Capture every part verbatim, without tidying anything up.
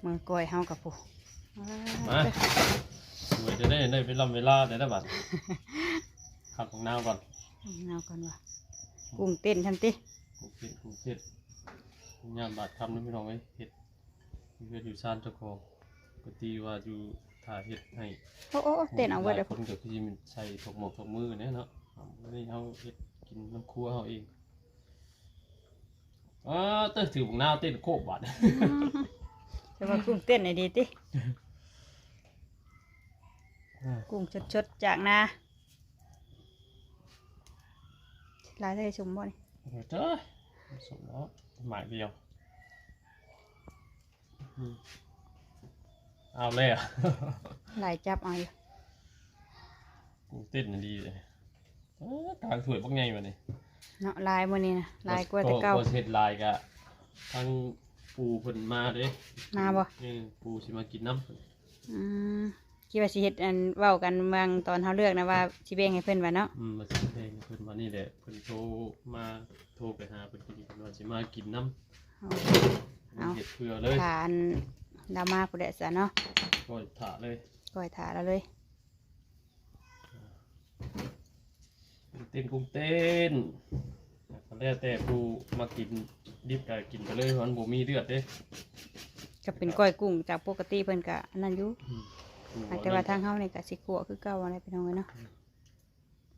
มือก้อยเฮากับผู้ มา สวยจะได้ได้เวลาเวลาได้แล้วบัด ผัดบักนาวก่อน เอาก่อนว่ะ กุ้งเต้นทันติ กุ้งเต้น กุ้งเต้น ยามบาดค่ำนะพี่น้องเอ้ย เฮ็ด อยู่เฮือนอยู่ซานเจ้าของ ปกติว่าอยู่ถ่าเฮ็ดให้ โอ้โอ้โอ้ เต้นเอาเบิด หลายคนก็คือสิใส่ถกหมวกถกมือเนี่ยเนาะ อันนี้เฮาเฮ็ดกินนำครัวเฮาเอง อ้า เต้นถือบักนาวเต้นโคกบาด อืม แต่ว่ากุ้งเต้นนี่ดีติ อ่า กุ้งสดๆจากนา หลายเท่าใดสมบ่นี่ เออ เจ้ย สมแล้ว หมายเดียว อืม เอาเลยอะ หลายจับเอาอยู่ กุ้งเต้นดีเลย เออ กลางถ้วยบักใหญ่บัดนี้ เนาะ หลายมื้อนี้นะ หลายกว่าแต่เก่า ก็ ก็เฮ็ดหลายกะ ทั้งปู่เพิ่นมาเด้ มาบ่ เออ ปู่สิมากินนำ อืม คิดว่าสิเฮ็ดอันเว้ากันเมืองตอนเฮาเลือกนะว่าสิแบ่งให้เพิ่นว่าเนาะ อืม ว่าสิแบ่งให้เพิ่นว่านี่แหละ เพิ่นโทรมา โทรไปหาเพิ่นกิน เพิ่นว่าสิมากินนำ เอา เฮ็ดเผื่อเลย ถ้าอันลาวมาพุ้นแหละซะเนาะ ก้อยถ่าเลย ก้อยถ่าลาวเลย เต้นกุ้งเต้น แล้วแต่ผู้มักกินดิบก็กินไปเลย มันบ่มีเลือดเด้ ก็เป็นก้อยกุ้งจากปกติเพิ่นก็อันนั้นอยู่ อืม แต่ว่าทางเฮานี่ก็สิขั่วคือเก่าอะไรพี่น้องเอ้ยเนาะ อืม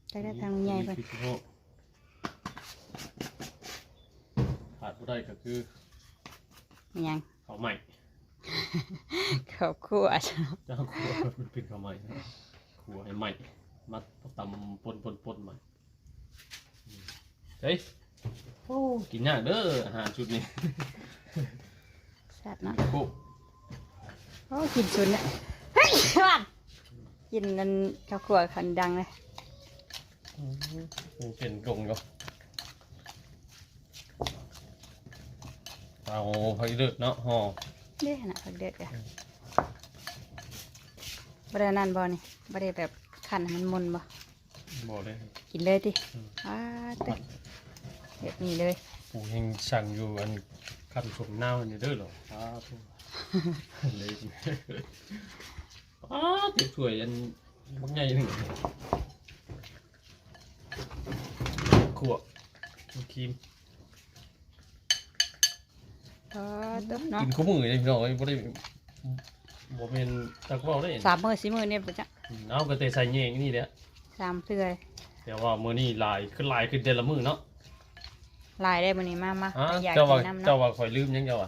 แต่ได้ทางใหญ่เพิ่น ขาดบ่ได้ก็คือ อิหยัง ข้าวใหม่ ข้าวคั่ว เจ้าคั่วมันเป็นข้าวใหม่นะ คั่วให้ใหม่ มาตำป่นๆๆใหม่ เฮ้ย โอ้ กินยากเด้อ อาหารชุดนี้ แซ่บเนาะ โอ้ โอ้ กินชุดเนี่ย เฮ้ย หวาน กินนั่นข้าวคั่วคันดังเลย อืม เป็นกลงอยู่ เอาผักอีเลิศเนาะ ห่อ เด้นะ ผักเด็ดกะ อืม บ่ได้นั่นบ่นี่ บ่ได้แบบคั่นให้มันมนบ่ บ่ได้ กินเลยติ อืม อ้า ติ แบบนี้เลย ปู่ยังสั่งอยู่อันคั่นสมนาวนี่เด้อเหรอ อ้า เลย อ้า เจ็บถ้วยอันบักใหญ่หนึ่ง ขั่วครีม อ๋อ ตุ๊บเนาะ กินคู่มื้อเลยพี่น้องเอ้ย บ่ได้ บ่แม่นจักเว้าเด้ สามมื้อสี่มื้อเนี่ยบ่จัก อืม เอาก็แต่ใส่แยงนี่แหละ สามเทื่อ แต่ว่ามื้อนี้หลาย คือหลายขึ้นแต่ละมื้อเนาะ หลายได้มื้อนี้ มา มา อ่า อยาก เจ้าว่า กินน้ำเนาะ เจ้าว่าข่อยลืมหยังเจ้าว่า